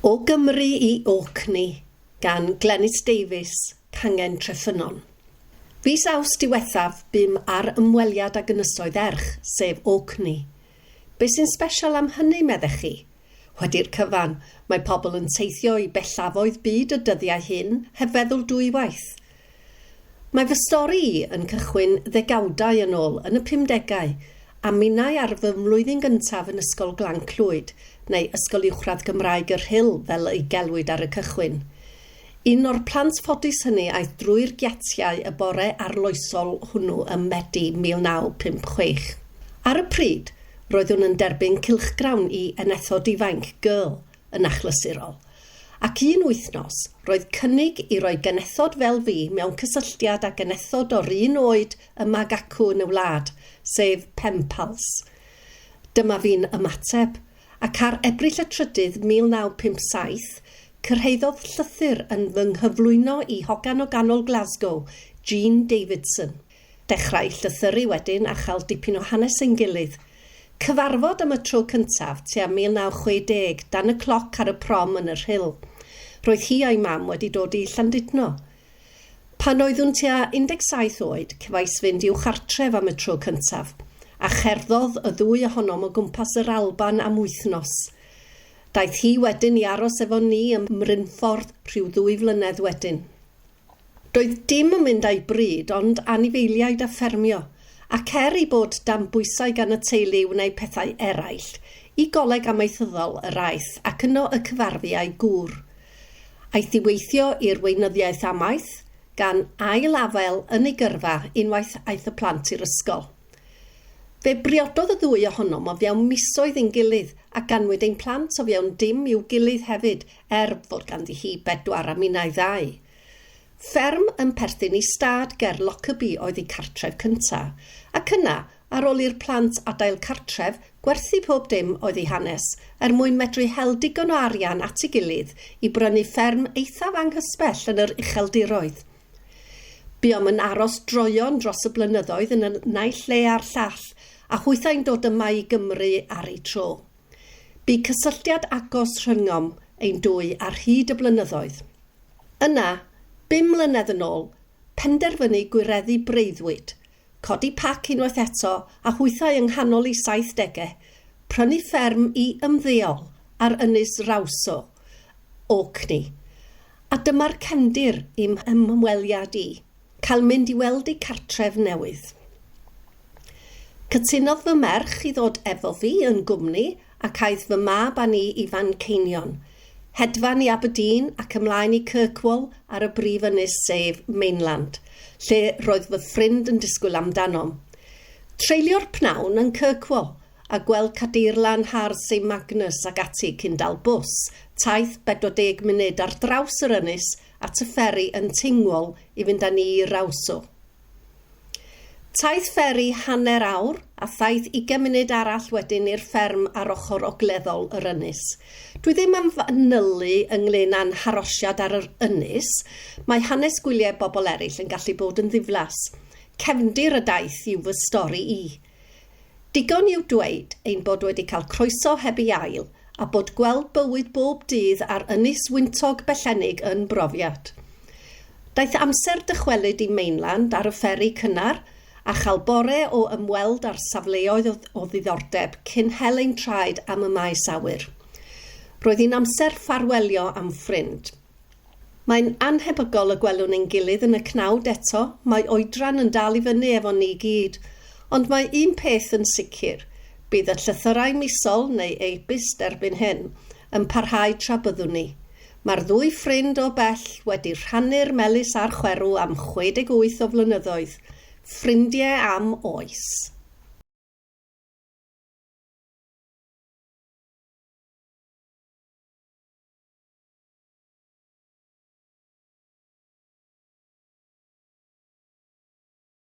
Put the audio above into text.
O Gymru i Orkney gan Glenys Davies, Cangen Treffynnon. Fis Awst diwethaf bum ar ymweliad ag Ynysoedd Erch, sef Orkney. Be sy'n sbesial am hynny, meddech chi? Wedi'r cyfan, mae pobl yn teithio i bellafoedd byd y dyddiau hyn heb feddwl dwywaith. Mae fy stori i yn cychwyn ddegawdau yn ôl, yn y pumdegau, a minnau ar fy mlwyddyn gyntaf yn Ysgol Glan Clwyd, neu Ysgol Uwchradd Gymraeg y Rhyl fel y'i gelwid ar y cychwyn. Un o'r plant ffodus hynny aeth drwy'r giatiau y bore arloesol hwnnw ym Medi 1956. Ar y pryd, roeddwn yn derbyn cylchgrawn i enethod ifainc, Girl, yn achlysurol. Ac un wythnos, roedd cynnig i roi genethod fel fi mewn cysylltiad â genethod o'r un oed yma ag acw yn y wlad, sef penpals. Dyma fi'n ymateb, ac ar Ebrill y trydydd 1957, cyrhaeddodd llythyr yn fy nghyflwyno i hogan o ganol Glasgow, Jean Davidson. Dechrau llythyru wedyn a chael dipyn o hanes ein gilydd. Cyfarfod am y tro cyntaf tua 1960 dan y cloc ar y prom yn y Rhyl. Roedd hi a'i mam wedi dod i Llandudno. Pan oeddwn tua 17 oed, cefais fynd i'w chartref am y tro cyntaf, a cherddodd y ddwy ohonom o gwmpas yr Alban am wythnos. Daeth hi wedyn i aros efo ni ym Mrynffordd rhyw ddwy flynedd wedyn. Doedd dim yn mynd â'i bryd ond anifeiliaid a ffermio, ac er ei bod dan bwysau gan y teulu i wneud pethau eraill, i goleg amaethyddol yr aeth ac yno y cyfarfu â'i gŵr. Aeth i weithio i'r weinyddiaeth amaeth, gan ail afael yn ei gyrfa unwaith aeth y plant i'r ysgol. Fe briododd y ddwy ohonom o fewn misoedd ein gilydd a ganwyd ein plant o fewn dim i'w gilydd hefyd er fod ganddi hi bedwar a minnau ddau. Fferm yn perthyn i stad ger Lockerbie oedd eu cartref cynta', ac yna, ar ôl i'r plant adael cartref, gwerthu pob dim oedd eu hanes, er mwyn medru hel digon o arian at ei gilydd i brynu fferm eithaf anghysbell yn yr ucheldiroedd. Buom yn aros droeon dros y blynyddoedd yn y naill le a'r llall, a hwythau'n dod yma i Gymru ar eu tro. Bu cysylltiad agos rhyngom ein dwy ar hyd y blynyddoedd. Yna, bum mlynedd yn ôl, penderfynu gwireddu breuddwyd, codi pac unwaith eto a hwythau yng nghanol eu saithdegau, prynu fferm i ymddeol ar ynys Rawso, Orkney. A dyma'r cefndir i'm hymweliad i, cael mynd i weld eu cartref newydd. Cytunodd fy merch i ddod efo fi yn gwmni ac aeth fy mab â ni i Fanceinion, hedfan i Aberdeen ac ymlaen i Kirkwall ar y brif ynys sef Mainland, lle roedd fy ffrind yn disgwyl amdanom. Treulio'r pnawn yn Kirkwall a gweld Cadeirlan Hardd Saint Magnus ac ati cyn dal bws, taith 40 munud ar draws yr ynys at y fferi yn Tingwall i fynd â ni i Rawso. Taith fferi hanner awr a thaith ugain munud arall wedyn i'r fferm ar ochr ogleddol yr ynys. Dwi ddim am fanylu ynglŷn â'n harosiad ar yr ynys, mae hanes gwyliau bobl eraill yn gallu bod yn ddiflas. Cefndir y daith yw fy stori i. Digon yw dweud ein bod wedi cael croeso heb ei ail a bod gweld bywyd bob dydd ar ynys wyntog bellennig yn brofiad. Daeth amser dychwelyd i Mainland ar y fferi cynnar a chael bore o ymweld â'r safleoedd o ddiddordeb cyn hel ein traed am y maes awyr. Roedd hi'n amser ffarwelio â'm ffrind. Mae'n annhebygol y gwelwn ein gilydd yn y cnawd eto, mae oedran yn dal i fyny efo ni gyd. Ond mae un peth yn sicr, bydd y llythyrau misol, neu e-byst erbyn hyn, yn parhau tra byddwn ni. Mae'r ddwy ffrind o bell wedi rhannu'r melys a'r chwerw am 68 o flynyddoedd. Ffrindie am oes.